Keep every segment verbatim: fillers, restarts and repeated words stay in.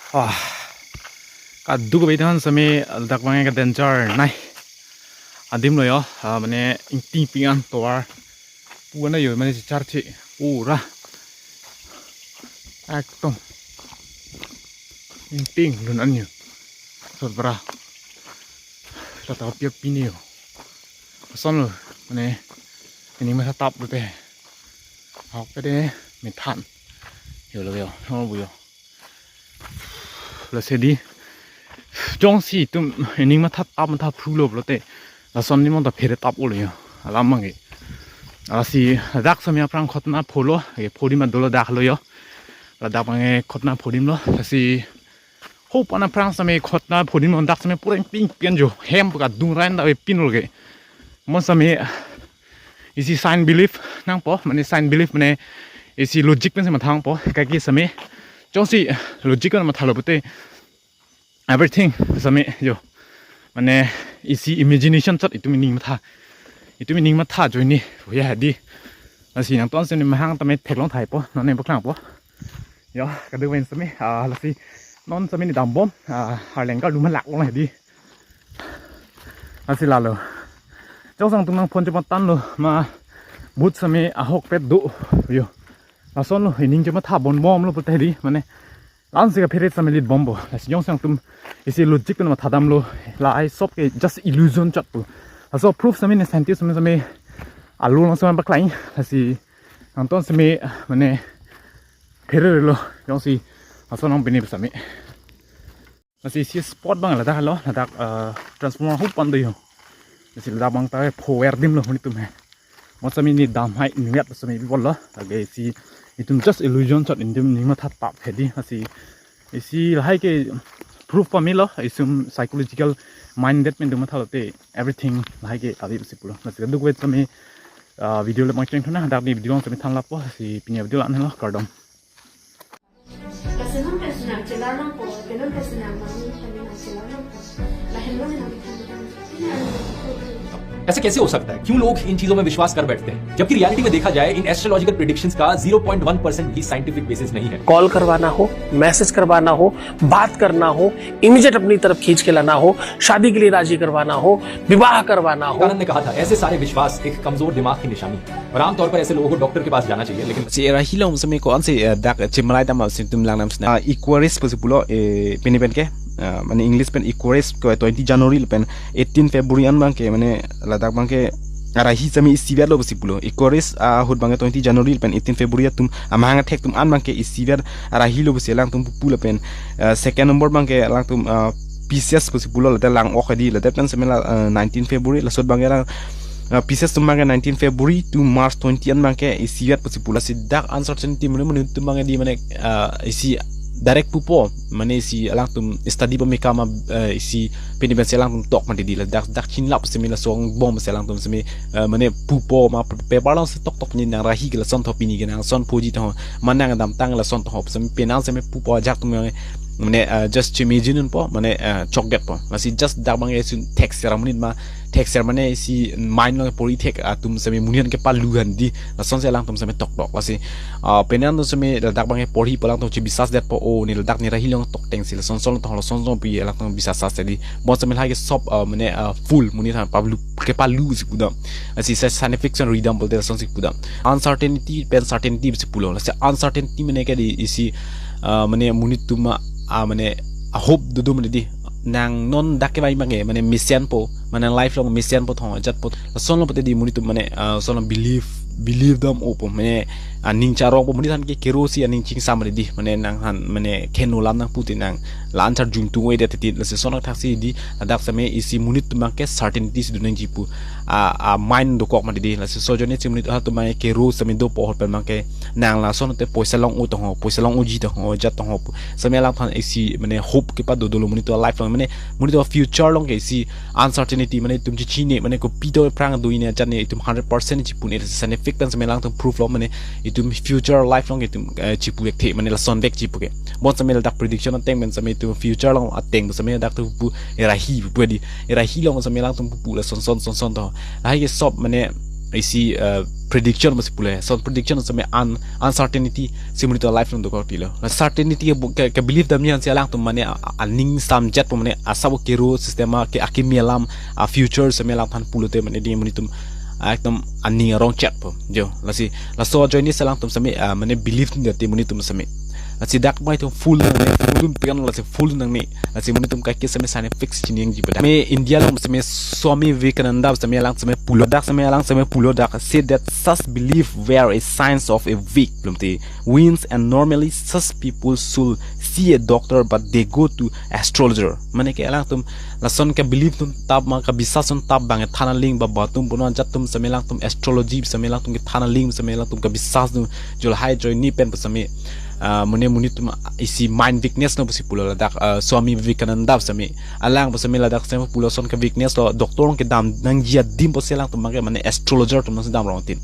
Ah, kaduk abang than sami ladak abang ke danger nai. Adim lo yo, ah, mane ingting ping an tovar. Pu an yo mane si charche. Ura. Ekdom. Ingting lun an yo. Sot bra. Lata piak pini yo. Ason lo, mane, ining matha tap lote. Ahok pede, methan. Yo lo yo, no bu yo. Lasi di. Jongsi itum ining matha tap matha phru lo lote. Lason ni mon ta phere tap ulo yo. Alam abang ke. Lasi ladak sami aphrang khotna pholo, ke phodim adolo dak lo yo. Ladak abang ke khotna phodim lo. Lasi ho pana aphrang sami khotna phodim lo dak sami pura ingting pian jo. Hem ka dung rain da pin lo ke. Mon sami isi sign belief nangpo, mane sign belief mane isi logic pen sami thangpo, kaki sami. Jongsi logic pen matha lo pute everything sami jo. Mane isi imagination chot itum ining matha. Itum ining matha joini. Ya di. Lasi nangtum sami mahang tame theklong thaipo, non ne paklang po. Yo, kaduk pen sami, ah, lasi non sami ni dambom, ah, harleng ka luma lak long di. Lasi lalo. Jongsi nangtum nang phone chepan tan lo, ma but sami ahok pet do. Yo. Lason lo, ining chematha bon bom lo pute di, mane. Lan si ka phere sami lit bombo. Lasi jongsi nangtum isi logic pen matha dam lo, la ai sop ke just illusion chot pu. Laso proof sami ne scientist sami sami alo long sami paklang. Lasi nangtum sami mane phere lo, jongsi ason nang bini sami. Lasi isi spot abang ladak lo, ladak, eh, transformer ho pan do yo. Lasi ladak abang ta phover dim lo huni tum he. Mon sami ni dam hai ni yat sami bol lo. Lake isi itum just illusion chot, itum ining matha tap he di. Lasi isi lahai ke proof pame lo, isum psychological minded pen itum matha lote everything lahai ke ave si pulo. Lasi kaduk pen sami, ah, video le pangcheng thuna, dak ni video sami than lapo, si pini video la-an lo, kardom. Kasi non kasi nang chelar nangpo, kasi non kasi nang mami kami nang chelar nangpo. Lahin lo nang ऐसा कैसे हो सकता है? क्यों लोग इन चीजों में विश्वास कर बैठते हैं, जबकि रियलिटी में देखा जाए, इन एस्ट्रोलॉजिकल प्रेडिक्शंस का ज़ीरो पॉइंट वन परसेंट भी साइंटिफिक बेसिस नहीं है। कॉल करवाना हो, मैसेज करवाना हो, बात करना हो, इमीडिएट अपनी तरफ खींच के लाना हो, शादी के लिए राजी करवाना हो, विवाह करवाना हो। विवेकानंद ने कहा था, ऐसे सारे विश्वास एक कमजोर दिमाग की निशानी है और आमतौर पर ऐसे लोगों को डॉक्टर के पास जाना चाहिए, लेकिन Si era hilong sami ko-an si, eh, dak chemalai dam si itum lang nam sina. Ah, Aquarius pusi pulo, eh, pini pen ke, ah, mane English pen Aquarius ko twenty January pen eighteen February an abang ke, mane ladak abang ke arahi sami isivet lo pusi pulo. Aquarius, ah, ahut abang ke twenty January pen eighteen February atum amahang athek atum an abang ke isivet arahi lo pusi alangtum pupu lapen, ah, second number abang ke alangtum, ah, Pisces pusi pulo, ladak lang-ok di, ladak pen sami la, ah, nineteen February, laso abang ke lang, ah, Pisces atum abang ke nineteen February to March twenty an abang ke isivet pusi pulo. Si dak uncertainty mane mane atum abang ke di mane, ah, isi direct pupo, mane isi alangtum study pame kama, eh, isi pini pen si alangtum tok mati di, ladak dak chinlap sami laso angbong si alangtum sami, eh, mane pupo ma paper along si tok tok ni nang rahi ke lason tho, pini ke nang son phoji tho, ma nang damtang lason tho sami penang sami pupo ajak atum mane, eh, just imagine po, mane, eh, chokdet po. Lasi just dak abang ke isun thekser amonit ma, thekser mane isi mind along pori thek atum sami monit an kepalu han di, lason si alangtum sami tok tok. Lasi, ah, penang atum sami ladak abang ke porhi pu alangtum chebisas detpo, o ni ladak ni rahi along tokteng si lason son tho, lason son pi alangtum bisas sas di. Bon sami lahai ke sop, ah, mane, ah, full monit an palu kepalu si pudam. Lasi sa scientific son ridam pulote lason si pudam. Uncertainty pen certainty si pulo. Lasi uncertainty mane ke di isi, ah, mane monit atum ma, ah, mane, ah, hope dodo mane di. Nang non dak kevai abang ke mane mesen po, mane life along mesen po thong ajat po. Lason lo pute di monit atum mane, ah, son lo believe, believe dam-o po, mane aning charong po, monit an ke kero si aning chingsam mane di, mane nang han mane kheno lam nang pute nang la-an charjung tung-e det ti, lasi son thak si di, ladak sami isi monit atum abang ke certainty si do nangji pu, ah, ah, mind dokok mati di. Lasi so ajoine si monit atum abang ke kero sami dopo ahut pen abang ke nang lason te poisa long-o tong ho, poisa long-oji tong ho, ajat tong ho pu sami alangphan isi mane hope kepadodo lo monit atum life along, mane monit atum future along ke isi uncertainty, mane itum chechine, mane kopi do aphrang do-i ne ajat ne itum hundred percent chipu ne, scientific pen sami alangtum proof lo, mane itum future life along itum, eh, chipu vekthe, mane lason vek chipu ke. Bon sami ladak prediction ateng pen sami itum future along ateng sami ladak atum pu erahi pu di. Erahi along sami alangtum pupu lason son son son tho. Lahai ke sop mane isi, eh, prediction masi pule. Lason prediction seme un-, uncertainty si monit atum life along dokok tilo. La certainty ke bu-, ke, ke believe damji ansi alangtum mane a-, a-, aning samjat pu mane asap kero system a ke akimi alam a future seme alangphan pulote mane di monit atum, ah, ekdom aning arong chat po. Jo, lasi, laso ajoine si alangtum seme, ah, mane believe atum dati monit atum seme. Lasi dak mai atum full nangne, full dun pian lasi full nangne. Lasi monit atum kaike seme scientific chiningji pada. Me India along seme Swami Vivekananda seme alang seme pulo dak seme alang seme pulo dak say that such belief were a signs of a weak, belum te, wins, and normally such people should see a doctor but they go to astrologer. Mane ke alangtum lason ke believe atum tap ma ke bisas atum tap abang than aling ba batum puno ajat atum seme alangtum astrology seme alangtum ke than aling seme alangtum ke bisas atum jo lahai ajoine pen pu seme, ah, mane monit atum isi mind weakness no pusi pulo ladak, ah, Swami Vivekananda seme alang pu seme ladak seme pulo lason ke weakness lo doctor along kedam nangji adim pusi alangtum abang ke mane astrologer atum nangsi damrong tin.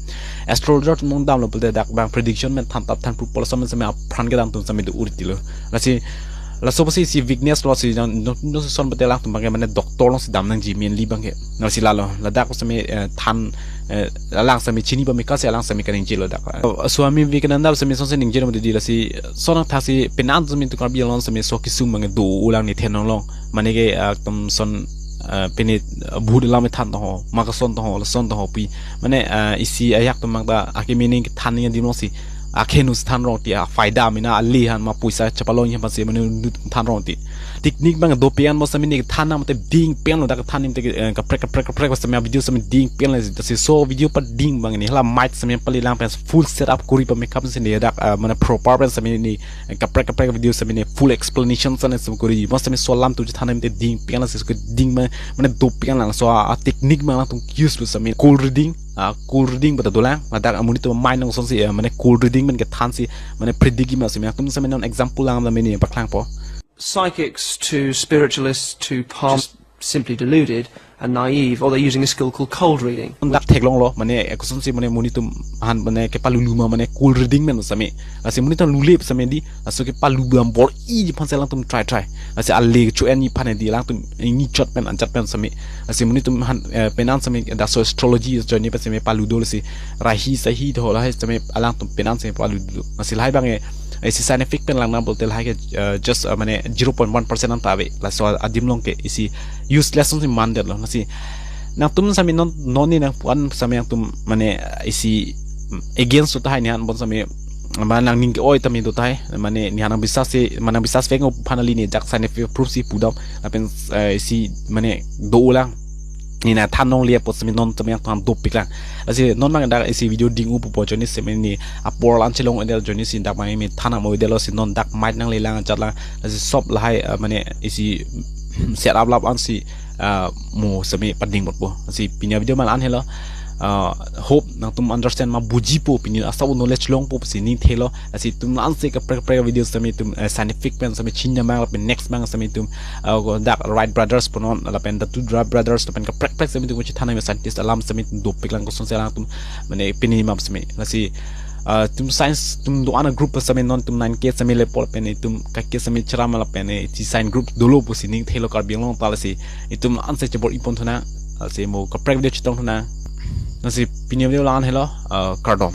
Astrologer atum nangdamlo pulote dak abang prediction pen than tap than pu pulo seme seme apran kedam atum seme do-ur tilo. Lasi laso pusi isi weakness lo si jang no, no son pute alangtum abang ke mane doctor alongsi dam nangji mainly abang ke. Lasi lalo ladak seme, eh, than, eh, alang seme chini pame ka si alang seme kaningjelo dak. Eh, Swami Vivekananda seme sonsi ningjelo mati di lasi son nangthaksi penan seme tu Karbi Anglong seme so kisung abang ke do-o lang ne thenong long. Mane ke, ah, atum son, ah, pine, ah, bhut alam than to ho, ma kason to ho, lason to ho pi. Mane, ah, isi ajak atum abang ta akimi ning than ning adim alongsi akhenu than rong ti, ah, faida mina ali han ma puisa chapalong yan pasi mane than rong ti. Technique abang dopik an bangso mane than nang mate ding pen lo dak than ning te, eh, kaprek kaprek kaprek bangso me video seme ding pen lo si so video pading abang ne hala mic seme pali lang pen full setup kori pa makeup seme dak, ah, mane proper pen seme ne kaprek kaprek video seme ne full explanation seme seme kori. Bangso me so alam tu than ning te ding pen lo si so ding ma mane dopik an lang so a, a technique abang alangtum use pu seme cold reading, ah, cold reading pada dolang. Ladak amonit atum mind nang sonsi, eh, mane cold reading pen kethan si mane predict ma seme atum seme non example lang seme ne paklang po. Psychics to spiritualists to palm, just simply deluded and naive, or they're using a skill called cold reading. Dak theklong lo, mane, eh, kosonsi mane monit atum han mane kepalulu ma mane cold reading pen seme. Lasi monit atum lule seme di, laso kepalu abang bor-iji aphan si alangtum try try. Lasi ale chu en ni aphan di alangtum ni chot pen anchot pen seme. Lasi monit atum han, eh, penan seme dak so astrology ajoine pen seme palu do lasi rahi sahi do lahai seme alangtum penan seme palu do. Lasi lahai abang, eh, isi scientific pen lang nang pulote lahai ke, eh, just, eh, mane zero point one percent anta ave. Laso adim along ke isi useless si mandetlo. Lasi nangtum seme non, non ne nangpu-an seme nangtum mane isi against do tahai ne han bon seme ma nangning ke-oi tame do tahai. Mane ne han nang bisas si, mane nang bisas vek ngo aphan kali ne jak scientific proof si pudam. Lapen, eh, isi mane do-o lang. Ne nangthan longle apot seme non seme nangthan dopik lang. Lasi non abang dak isi video ding-o pupo ajoine seme ne apor lan chelong-edetlo ajoine si dak abang me than nang mo-edetlo si non dak mic nangle lang ajat lang. Lasi sob lahai, eh, mane isi setup lap ansi, ah, mo seme pading bot po. Lasi pini avideo ma la-an helo. Ah, hope nangtum understand ma buji po pini asap knowledge longpo pusi ning thelo. Lasi itum la-an si kaprek kaprek video seme itum, eh, scientific pen seme chinine abang lapen next abang seme itum, ah, ko dak Wright Brothers punon lapen the two Wright Brothers lapen kaprek kaprek seme itum kachethan nang scientist alam seme itum dopik lang kosonsi alangtum mane pini map seme. Lasi, ah, itum science itum do-an group seme non itum nine K seme lepol pen itum kaike seme cheram lapen, eh, isi science group dolo pusi ning thelo Karbi Anglong ta lasi itum la-an si chebor-i pon thu nang. Lasi mo kaprek video chetong thu nang. Lasi pini video la-an helo, ah, kardom.